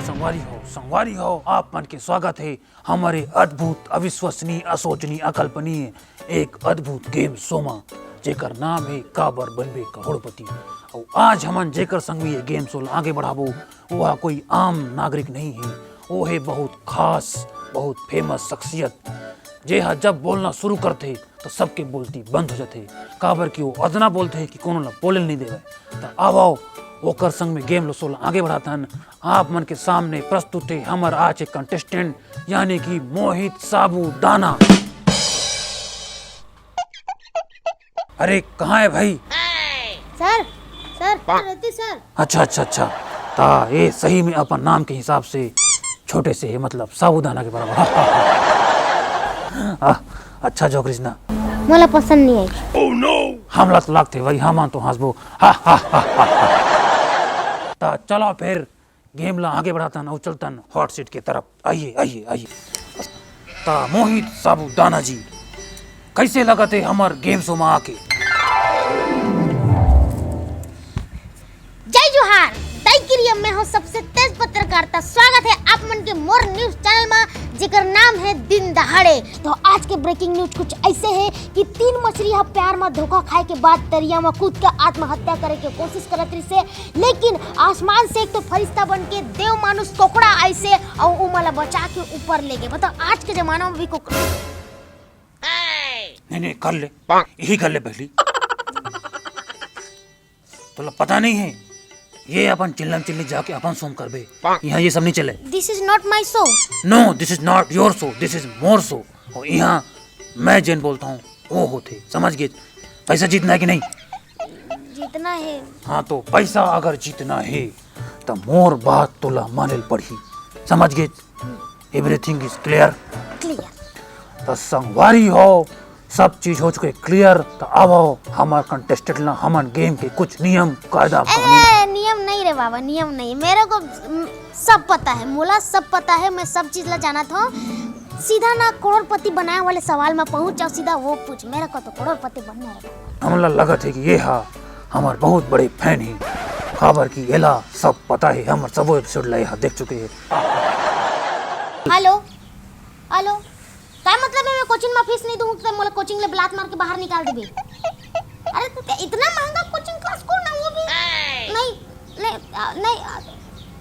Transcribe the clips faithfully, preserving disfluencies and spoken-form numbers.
संगवारी हो, संगवारी हो, आप मन के स्वागत हे हमर अद्भुत, अविश्वसनीय, असोचनीय, अकल्पनीय एक अद्भुत game show मा, जेकर नाम हे काबर बनबे करोड़पति। अउ आज हमन जेकर संग भी ये game show ला आगे बढ़ाबो, वो हा कोई आम नागरिक नहीं हे, वो हे बहुत खास, बहुत famous शख्सियत, जे हा जब बोलना शुरू करथे, तो सबके बोलती बंद हो जाथे, काबर कि वो अतना बोलथे कि कोनो ला बोले नहीं देवे। तो आवो, ओकर संग में game show ला आगे बढ़ाथन। आप मन के सामने प्रस्तुत हे हमर आज के contestant, यानी कि मोहित साबूदाना। अरे, कहाँ है भाई? सर, सर, रहती सर। अच्छा, अच्छा, अच्छा। ता ये सही में अपन नाम के हिसाब से छोटे से हे, मतलब साबूदाना के बराबर। आ, अच्छा जोक रिस ना। मोला पसंद नहीं आई। हमला तो लागथे भाई, हमन तो हंसबो। ता चलो फिर game ला आगे बढ़ाथन अउ चलथन hot seat के तरफ। आइए, आइए, आइए। ता मोहित साबूदाना जी, कैसे लगत हे हमर game show में आके? जय जोहार, दाई किरिया, मैं हूँ सबसे तेज पत्रकारिता। स्वागत है आप मन के मोर news channel में, जेकर नाम है दिन दहाड़े। तो आज के breaking news कुछ ऐसे है कि तीन मछली हा प्यार में धोखा खाए के बाद दरिया में कूद के आत्महत्या करे के कोशिश करत रहिसे, लेकिन आसमान से एक तो फरिश्ता बन के देव मानुष कोकड़ा आइसे अउ ओमन ला बचा के ऊपर ले गए। बताओ, आज के जमाना में भी कोकड़ा। नहीं, नहीं, कर ले, यही कर ले पहली। तोला पता नहीं है, ये अपन चिल्लम चिल्ली जाके अपन show करबे। यहाँ ये सब नहीं चले। This is not my show. No, this is not your show, this is more show। और यहाँ मैं जेन बोलता हूँ, वो होथे, समझ गए? पैसा जीतना है कि नहीं? जीतना है। हाँ, तो पैसा अगर जीतना है, तो मोर बात तोला माने ल पड़ही, समझ गए? Everything is clear। Clear। तो संगवारी हो, सब चीज हो चुके clear। तो अब आओ, हमार contestant ला हमन game के कुछ नियम कायदा कानून। ए, नियम नहीं रे बाबा, नियम नहीं। मेरे को, म, सब पता है, मोला सब पता है, मैं सब चीज ला जानत हूँ। सीधा ना करोड़पति बनाए वाले सवाल में पहुंच जाओ, सीधा वो पूछ। मेरे को तो करोड़पति बनना है। हमला लगत है कि ये हा हमार बहुत बड़े fan ही, काबर कि एला सब पता है, हमर सबो episode ला यहाँ देख चुके हैं। हेलो, हेलो, का मतलब है, मैं coaching में फीस नहीं दूँ तो मोला coaching ले बलात मार के बाहर निकाल देबे? अरे, तू क्या इतना महंगा coaching class कौन है, वो भी? नहीं, नहीं, आ, नहीं, आ,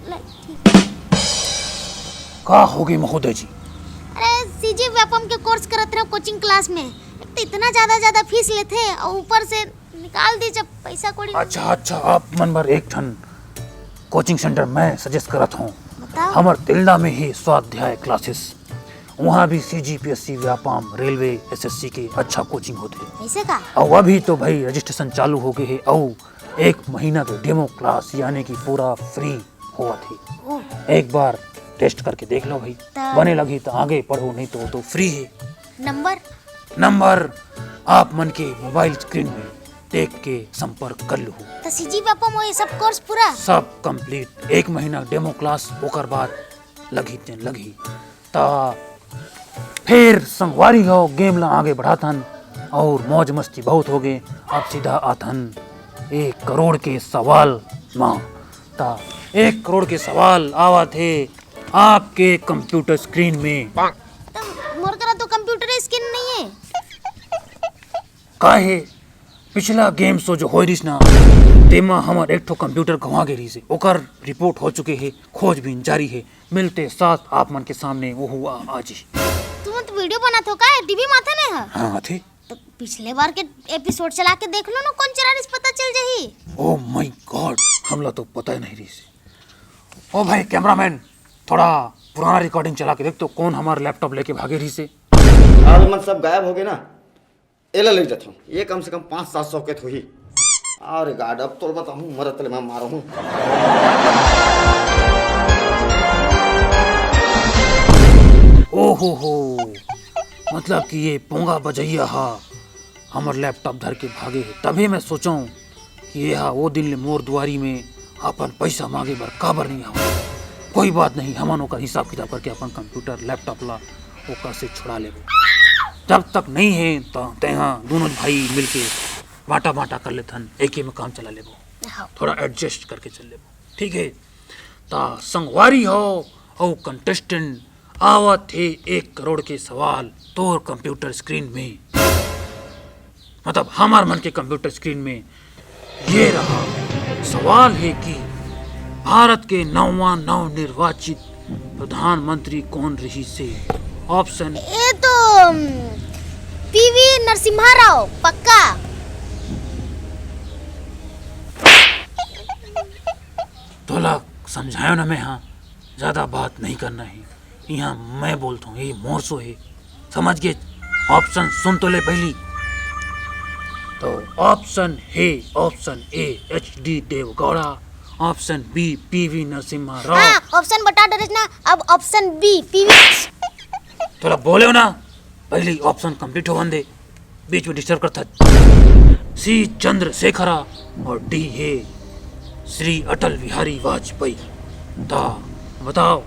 नहीं, ठीक। का होगे महोदय जी? अरे, सीजी व्यापम के course करत रहे coaching class में, एक तो इतना ज्यादा ज्यादा फीस लेथे और ऊपर से निकाल दी जब पैसा कौड़ी। अच्छा, अच्छा, आप मन बर एक ठन coaching center मैं suggest करत हूँ। बताओ। हमर तिल्दा में ही स्वाध्याय classes, वहाँ भी सीजीपीएससी व्यापाम रेलवे एसएससी के अच्छा coaching होथे। ऐसे का? अउ अभी तो भाई registration चालू हो गए है, अउ एक महीना के demo class यानी कि पूरा free होवत है। ओह। एक बार test करके देख लो भाई, त- बने लगही तो आगे पढ़ो, नहीं तो, तो free है। नंबर? नंबर आप मन के mobile screen में देख के संपर्क कर लूहू। तो सीजी व्यापम ये सब course पूरा? सब complete, एक महीना demo class, ओकर बाद लगही तेन लगही। ता फिर संगवारी हो, game ला आगे बढ़ाथन और मौज मस्ती बहुत हो गए। अब सीधा आथन एक करोड़ के सवाल मा। ता एक करोड़ के सवाल आवत हे आपके computer screen में। तो मोर करा तो computer screen नहीं है। काहे? पिछला game show जो होय रिस ना, तेमा हमर एक ठो computer गंवा गे रिस हे, ओकर report हो चुके हे, खोजबीन जारी हे। मिलते साथ आप मन के सामने वो हुआ आज ही। तुमन तो video बनात हो का? टीवी माथे नहीं है? हाँ, आथे। तो पिछले बार के episode चला के देख लो ना, कौन चला रिस पता चल जाही। Oh my God, हमला तो पता ही नहीं रिस। ओ भाई cameraman, थोड़ा पुराना recording चला के देख तो, कौन हमार laptop लेके भागे रिस हे। आज मन सब गायब हो गए ना, एला ले जाथों, ये कम से कम पाँच सात सौ के तो ही। अरे God, अब तोल बताऊं, मरत ले मैं मारूं। ओहो हो, मतलब कि ये पोंगा बजैया हा हमर laptop धर के भागे हे। तभी मैं सोचूं कि ये हा वो दिन ले मोर दुआरी में अपन पैसा मांगे बर काबर नहीं आवा। कोई बात नहीं, हमन ओकर हिसाब किताब करके अपन computer, laptop ला ओकर से छुड़ा लेबो। जब तक नहीं है तो तेहा दोनों भाई मिलके बांटा बांटा कर लेथन, एके में काम चला लेबो, हाँ। थोड़ा adjust करके चल लेबो, ठीक है? ता संगवारी हो अउ कंटेस्टेंट, आवत हे एक करोड़ के सवाल तोर कंप्यूटर स्क्रीन में, मतलब हमर मन के कंप्यूटर स्क्रीन में। ये रहा सवाल है कि भारत के नौवां नवनिर्वाचित प्रधानमंत्री कौन रहिसे? ऑप्शन ए तो पीवी नरसिम्हा राव, पक्का। तोला समझायो ना मैं, हाँ, ज्यादा बात नहीं करना है। यहाँ मैं बोलता हूँ, ये मोर शो है, समझ गे? ऑप्शन सुन तो ले पहली। तो ऑप्शन है, option A H D Devegowda, option B P V Narasimha Rao. हाँ, ऑप्शन बता डरेस ना, अब ऑप्शन बी पीवी। थोड़ा बोले हो ना, पहली ऑप्शन कंप्लीट होवन दे, बीच में डिस्टर्ब करता। सी चंद्रशेखरा और डी है श्री अटल बिहारी वाजपेयी। ता बताओ,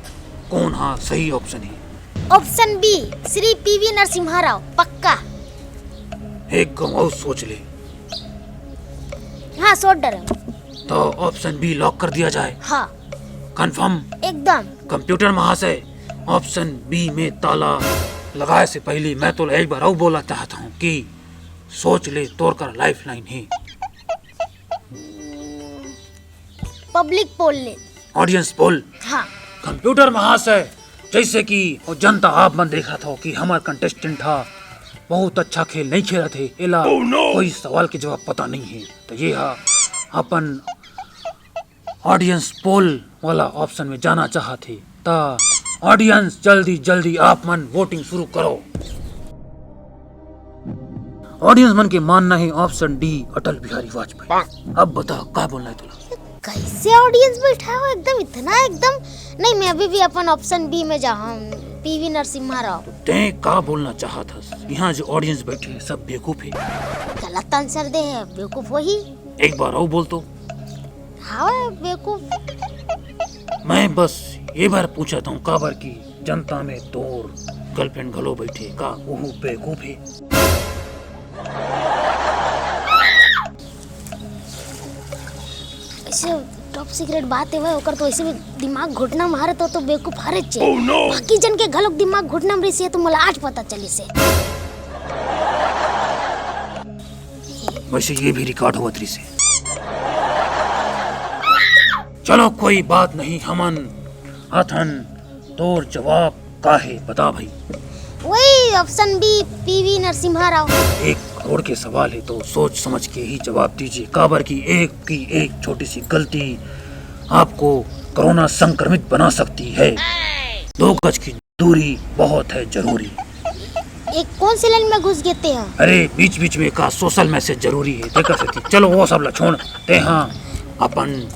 कौन हा सही ऑप्शन है? ऑप्शन बी, श्री पीवी नरसिम्हा राव, पक्का। एक गम और सोच ले। हाँ, सोच डरे। तो ऑप्शन बी लॉक कर दिया जाए। हाँ। कंफर्म? एकदम। कंप्यूटर महाशय, ऑप्शन बी में ताला लगाए से पहले मैं तो एक बार और बोलना चाहता हूँ कि सोच ले, तोर कर लाइफ लाइन है। पब्लिक पोल ले। Audience poll. हाँ। कंप्यूटर महाशय, जैसे कि वो जनता आप मन देखा था कि हमार कंटेस्टेंट था, बहुत अच्छा खेल नहीं खेला थे, एला कोई सवाल के जवाब पता नहीं है। तो ये हा अपन ऑडियंस पोल वाला ऑप्शन में जाना चाहत हे, ता ऑडियंस जल्दी जल्दी आप मन वोटिंग शुरू करो। ऑडियंस मन के मानना है ऑप्शन डी अटल बिहारी वाजपेयी। अब बता, का बोलना है तोला? कैसे ऑडियंस बैठा हो एकदम इतना एकदम। नहीं, मैं अभी भी अपन ऑप्शन बी में जाऊँ, पीवी नरसिम्हा राव। तैं का बोलना चाहत हस? यहाँ जो ऑडियंस बैठे हैं सब बेवकूफ है। गलत आंसर दे है, बेवकूफ वही। एक बार और बोल तो। हाँ, बेवकूफ। मैं बस ये बार पूछत हूँ, काबर कि जनता में तोर गर्लफ्रेंड घलो बैठे, का ओहू बेवकूफ है? ऐसे टॉप सीक्रेट बात है भाई, ओकर तो ऐसे भी दिमाग घुटना मारे तो, तो बेवकूफ हरे चे। बाकी जन के घलोक दिमाग घुटना में रही से, तो मोला आज पता चली से। वैसे ये भी रिकॉर्ड होवत रहिसे। चलो कोई बात नहीं, हमन अथन तोर जवाब का है, बता भाई। वही option B, P V Narasimha Rao. एक करोड़ के सवाल है तो सोच समझ के ही जवाब दीजिए, काबर कि एक की एक छोटी सी गलती आपको कोरोना संक्रमित बना सकती है। दो गज की दूरी बहुत है जरूरी। एक कौन सी लाइन में घुस गए थे हम? अरे बीच बीच में का सोशल मैसेज जरूरी है, देखा सकी। चलो वो सब ला छोड़, ते हाँ अपन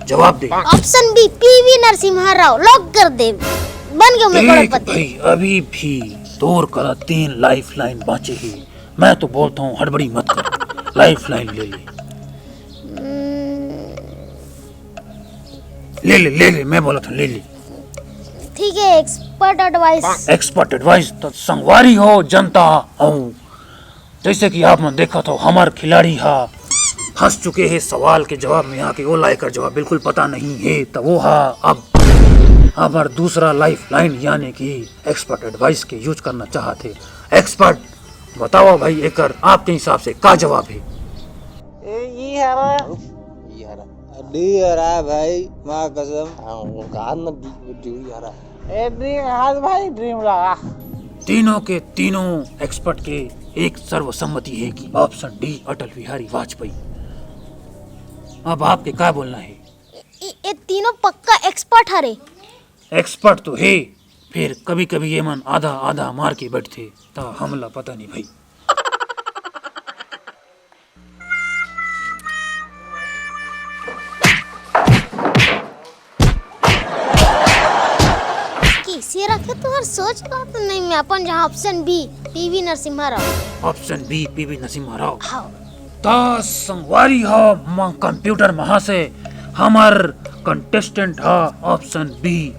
जवाब दे। Option B P V Narasimha Rao, lock कर दे। बन गए मैं देख करोड़पति। भाई, अभी भी तोर करा तीन लाइफ लाइन बाँचे ही। मैं तो बोलता हूँ हड़बड़ी मत कर, लाइफ लाइन ले ले। हम्म। ले ले, ले ले, मैं बोलत हूँ, ले ले। ठीक है, एक्सपर्ट एडवाइस। एक्सपर्ट एडवाइस तो संगवारी हो, जनता हो। जैसे कि आप मन देखत हो, हमार खिलाड़ी हा फंस चुके हैं सवाल के जवाब में, यहाँ के ओला एकर जवाब बिल्कुल पता नहीं है, तो वो हा अब हमार दूसरा लाइफ लाइन यानी कि एक्सपर्ट एडवाइस के यूज करना चाहत है। एक्सपर्ट, बताओ भाई, एकर आपके हिसाब से का जवाब है? ए, ई हरा। ई हरा। डी हरा भाई, माँ कसम। हाँ, वो कहा ना डी, डी हरा। ए, डी हरा भाई, ड्रीम लगा। तीनों के तीनों एक्सपर्ट के एक सर्वसम्मति है कि ऑप्शन डी अटल बिहारी वाजपेयी। अब आपके का बोलना है? ए, ए तीनों पक्का एक्सपर्ट हरे। एक्सपर्ट तो है, फिर कभी कभी ये मन आधा आधा मार के बैठते, ता हमला पता नहीं भाई। कैसे रखे तुहर सोच बात नहीं में अपन, जहाँ option B P V Narasimha Rao. Option B P V Narasimha Rao. हाँ। ता संगवारी हा, म-, कंप्यूटर महाशय, हमार कंटेस्टेंट हा ऑप्शन बी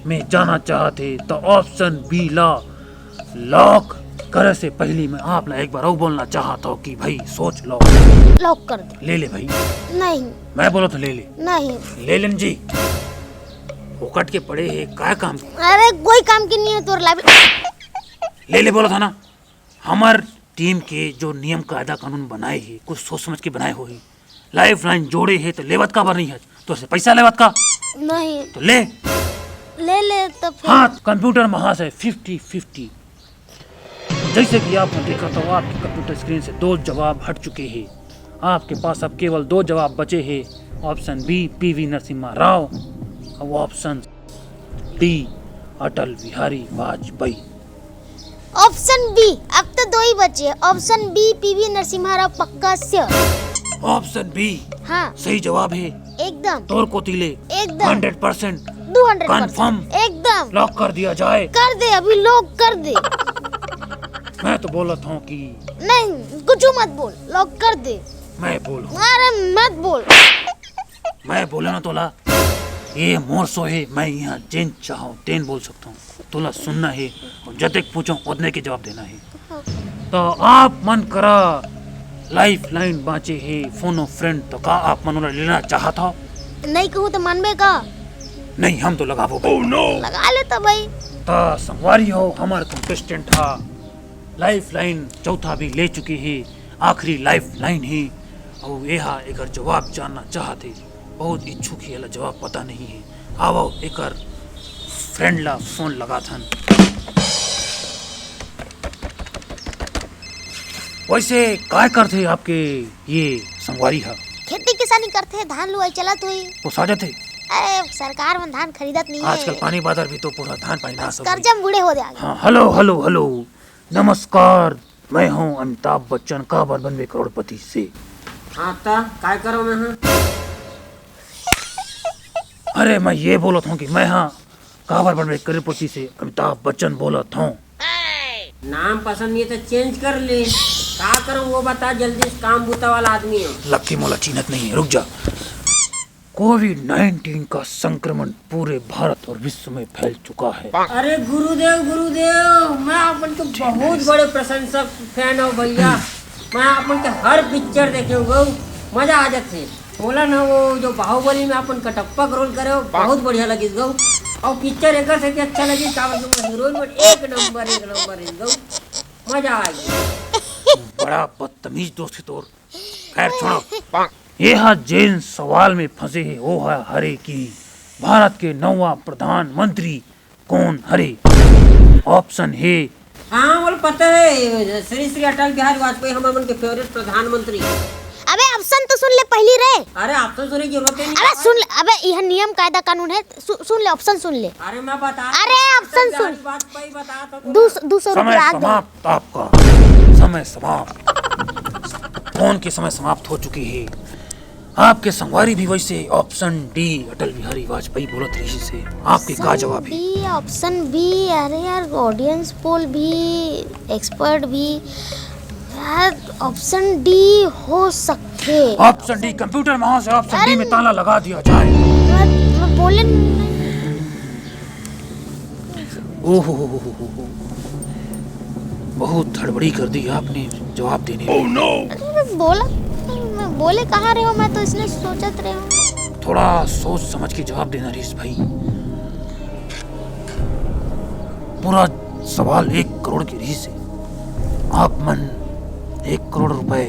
में जाना चाहत हे, तो ऑप्शन बी ला लॉक करे से पहली मैं आप ला एक बार और बोलना चाहत हूँ कि भाई सोच लो। लॉक कर दे। ले ले भाई। नहीं। मैं बोला तो ले ले। नहीं। ले लेन जी। फोकट के पड़े हे, काय काम के? अरे, कोई काम के नहीं है तोर लाइफ। ले ले, बोला था ना, हमर टीम के जो नियम कायदा कानून बनाए हे, कुछ सोच समझ के बनाए होही। लाइफ लाइन जोड़े हे तो लेवत का बर नहीं है, तो से पैसा लेवत का? नहीं। तो ले। ले ले तो फिर। हाँ, कंप्यूटर महाशय, फिफ्टी फिफ्टी। जैसे कि आप देखा तो आपके कंप्यूटर स्क्रीन से दो जवाब हट चुके हैं। आपके पास अब केवल दो जवाब बचे हैं, option B P V Narasimha Rao और option D Atal Bihari Vajpayee. Option B, अब तो दो ही बचे हैं। Option B P V Narasimha Rao पक्का sure। ऑप्शन बी हाँ। सही जवाब है। एकदम। तोर कोती ले एकदम। हंड्रेड परसेंट दो हंड्रेड परसेंट। कंफर्म। एकदम। लॉक कर दिया जाए। कर दे, अभी लॉक कर दे। मैं तो बोलत हूँ कि नहीं, कुछ मत बोल, लॉक कर दे। मैं बोलूँ। अरे मत बोल। मैं बोले ना तोला, ये मोर शो हे, मैं यहाँ जेन चाहूँ तेन बोल सकता हूँ। तोला सुनना हे और जतेक पूछो ओतने के जवाब देना हे। तो आप मन करा लाइफ लाइन बाँचे हे, फोन अ फ्रेंड, तो का आप मन ओला लेना चाहत हो? नहीं कहूँ तो मानबे का? नहीं, हम तो लगाबो भाई। लगा ले तो भाई। तो संगवारी हो, हमार कंटेस्टेंट हा लाइफ लाइन चौथा भी ले चुके हे, आखिरी लाइफ लाइन हे। अउ एहा एकर जवाब जानना चाहत हे, बहुत इच्छुक हे, एला जवाब पता नहीं हे। आवव एकर फ्रेंड ला फोन लगाथन। वैसे काय करथे आपके ये संगवारी हा? खेती किसानी करथे, धान लुआई चलत होही। पोसा जाथे? अरे सरकार मन धान खरीदत नहीं हे। आजकल पानी बादर भी तो पूरा धान पानी नाश हो गई। कर्जा में बूढ़े हो जाएंगे। हाँ, हेलो हेलो हेलो, नमस्कार, मैं हूँ अमिताभ बच्चन, काबर बनबे करोड़पति से। हाँ, त काय करो मैं हूँ? अरे, मैं ये बोलत हूँ कि मैं हाँ काबर बनबे करोड़पति से अमिताभ बच्चन बोलत हूँ। नाम पसंद नहीं है तो चेंज कर ले। का करूँ वो बता जल्दी से, काम बूता वाला आदमी हूँ। लक्की मोला चिन्हत नहीं है, रुक जा। कोविड नाइनटीन का संक्रमण पूरे भारत और विश्व में फैल चुका है। अरे गुरुदेव, गुरुदेव, मैं आपन के बहुत बड़े प्रशंसक फैन हूँ भैया। मैं आपन के हर पिक्चर देखे हूँ गऊ, मजा आ जाथे। बोला ना वो जो बाहुबली में आपन कटप्पा के रोल करे हो, बहुत बढ़िया लगिस गऊ। और पिक्चर एकर से भी अच्छा लगिस, काबर कि वो हीरोइन मन एक नंबर, एक नंबर रहिस गऊ, मजा आ गया। बड़ा बदतमीज दोस्त है तोर। खैर छोड़ो, ये हा जेन सवाल में फंसे हे, वो हा हरे कि भारत के नौवा प्रधानमंत्री कौन हरे? ऑप्शन हे। हाँ, मोला पता है, श्री श्री अटल बिहारी वाजपेयी हमर मन के फेवरेट प्रधानमंत्री। अबे ऑप्शन तो सुन ले पहली रे। अरे ऑप्शन सुने की जरूरत ही नहीं। अबे सुन ले, अबे यह नियम कायदा कानून है, सु, सुन ले ऑप्शन सुन ले। अरे मैं बता। अरे ऑप्शन सुन। वाजपेयी बता तो। दो सौ, दो सौ रुपया। समय समाप्त आपका, समय समाप्त। फोन के समय समाप्त हो चुकी है। आपके संगवारी भी वैसे ऑप्शन डी अटल बिहारी वाजपेयी बोलत रहिस हे। आपके का जवाब है? बी, ऑप्शन बी। अरे यार, ऑडियंस पोल भी, एक्सपर्ट भी, यार, ऑप्शन डी हो सकथे। ऑप्शन डी, कंप्यूटर महाशय, ऑप्शन डी में ताला लगा दिया जाए। मैं, मैं बोले नहीं। ओहो हो हो हो हो। बहुत हड़बड़ी कर दी आपने जवाब देने में। अरे, मैं बोला, मैं बोले कहाँ रहे हो, मैं तो इसने सोचत रहे हूँ। थोड़ा सोच समझ के जवाब देना रहिस भाई। पूरा सवाल एक करोड़ के रहिस हे। आप मन एक करोड़ रुपए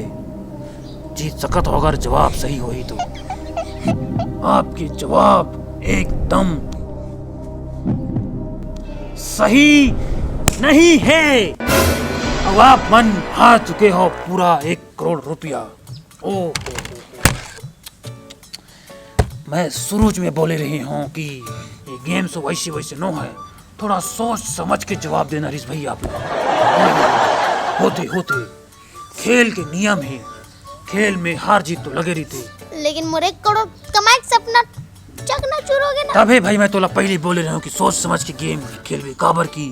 जीत सकत हो अगर जवाब सही होही तो। आपके जवाब एकदम सही नहीं है। अब आप मन हार चुके हो पूरा एक करोड़ रुपया। ओहो, मैं शुरू में बोले रही हूँ कि ये गेम सो वैसे वैसे नो है, थोड़ा सोच समझ के जवाब देना रिस भाई आप लोग। होते होते खेल के नियम है, खेल में हार जीत तो लगे रहिथे। लेकिन मोर एक करोड़ कमाए के सपना चकनाचूर हो गया ना। तभे भाई मैं तोला पहले बोले रहे हूँ कि सोच समझ के गेम खेलबे, काबर कि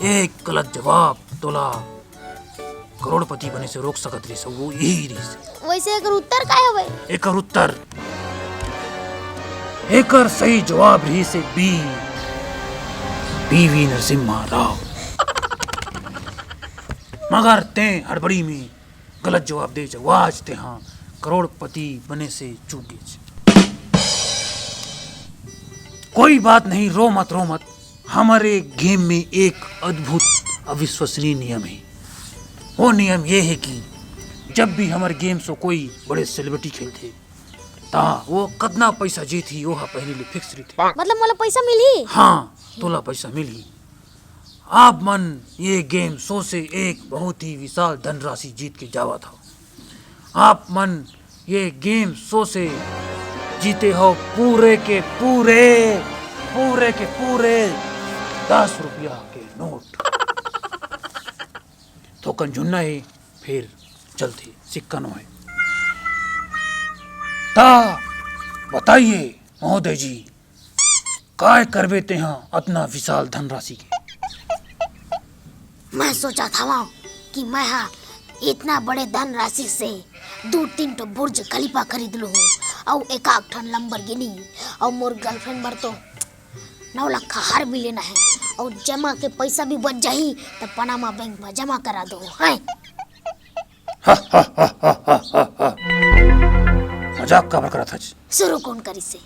एक गलत जवाब तोला करोड़पति बने से रोक सकत रहिस, वो यही रहिस। वैसे एकर उत्तर काय हवे? एकर उत्तर, एकर सही जवाब रहिस हे बी, पीवी नरसिम्हा राव। मगर तें हड़बड़ी में गलत जवाब दे, आज तेहा करोड़पति बने से चूक गेस। कोई बात नहीं, रो मत, रो मत। हमारे गेम में एक अद्भुत, अविश्वसनीय नियम है। वो नियम ये है कि जब भी हमारे गेम से कोई बड़े सेलिब्रिटी खेलथे, ता वो कतना पैसा जीतही, वो हा पहली ले फिक्स रहिथे। मतलब मोला पैसा मिलही? हाँ, तोला पैसा मिलही। आप मन ये गेम शो से एक बहुत ही विशाल धनराशि जीत के जावत हो। आप मन ये गेम शो से जीते हो पूरे के पूरे, पूरे के पूरे दस रुपया के नोट। थोकन झुन्ना है, फिर चलते सिक्का नो है। ता बताइए महोदय जी, काय करबे तेहा अतना विशाल धनराशि के? मैं सोचत हवं कि मैं हा इतना बड़े धनराशि से दू तीन ठो बुर्ज खलीफा खरीद लूं अउ एकाक ठन लंबरगिनी, अउ मोर गर्लफ्रेंड बर तो नौ लाख का हार भी लेना है, अउ जमा के पैसा भी बच जाही, त पनामा बैंक में जमा करा दो। हैं? मजाक काबर करत हच? शुरू कौन करिसे?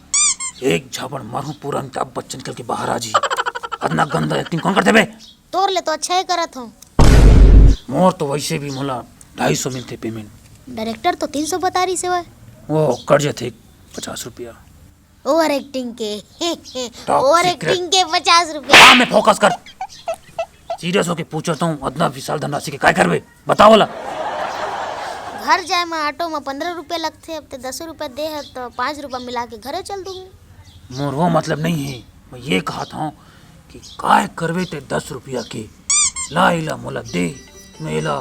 एक झापड़ मारहूं, पूरा अमिताभ बच्चन निकल के बाहर आ जी। अतना गंदा एक्टिंग कौन करथे बे? तोर ले तो अच्छा ही करत हूँ। मोर तो वैसे भी मोला ढाई सौ मिलथे पेमेंट। डायरेक्टर तो तीन सौ बता रहिसे वय। वो कट जाथे पचास रुपया। ओवर एक्टिंग के। Top over secret. एक्टिंग के पचास रुपया। काम में फोकस कर। सीरियस होके पूछत हूँ, अतना विशाल धनराशि के काय करबे? बताओ ला। घर जाए में ऑटो में पन्द्रह रुपया लगथे, अब ते दस रुपया दे है तो पाँच रुपया मिला के घरे चल दूंगी। मोर वो मतलब नहीं है, मैं ये कहत हूँ कि काय करबे ते दस रुपया के? ला एला मोला दे, मैं एला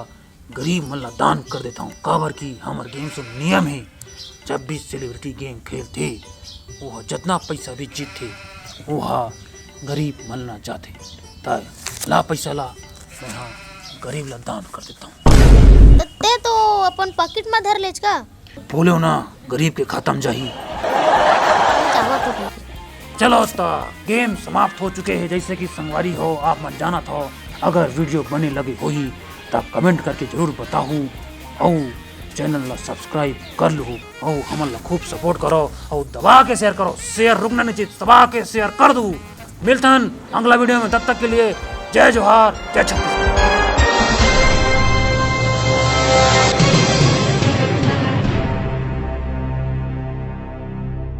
गरीब मन ला दान कर देता हूँ, काबर कि हमर गेम शो नियम है, जब भी सेलिब्रिटी गेम खेलथे, वो ह जतना पैसा भी जीतथे, वो ह गरीब मन ला जाथे। त ला पैसा ला, मैं हा गरीब ला दान कर देता हूँ। त ते तो अपन पॉकेट में धर लेच का? बोले हो ना, गरीब के खाता में जाही। चलो त गेम समाप्त हो चुके हैं। जैसे कि संगवारी हो, आप मन जानत हो, अगर वीडियो बने लगे होही त कमेंट करके जरूर बताहू, अउ चैनल ला सब्सक्राइब कर लूहू, अउ हमन ला खूब सपोर्ट करो, अउ दबा के शेयर करो। शेयर रुकना नहीं चाहिए, दबा के शेयर कर दू। मिलथन अगला वीडियो में, तब तक के लिए जय जोहार, जय छत्तीसगढ़।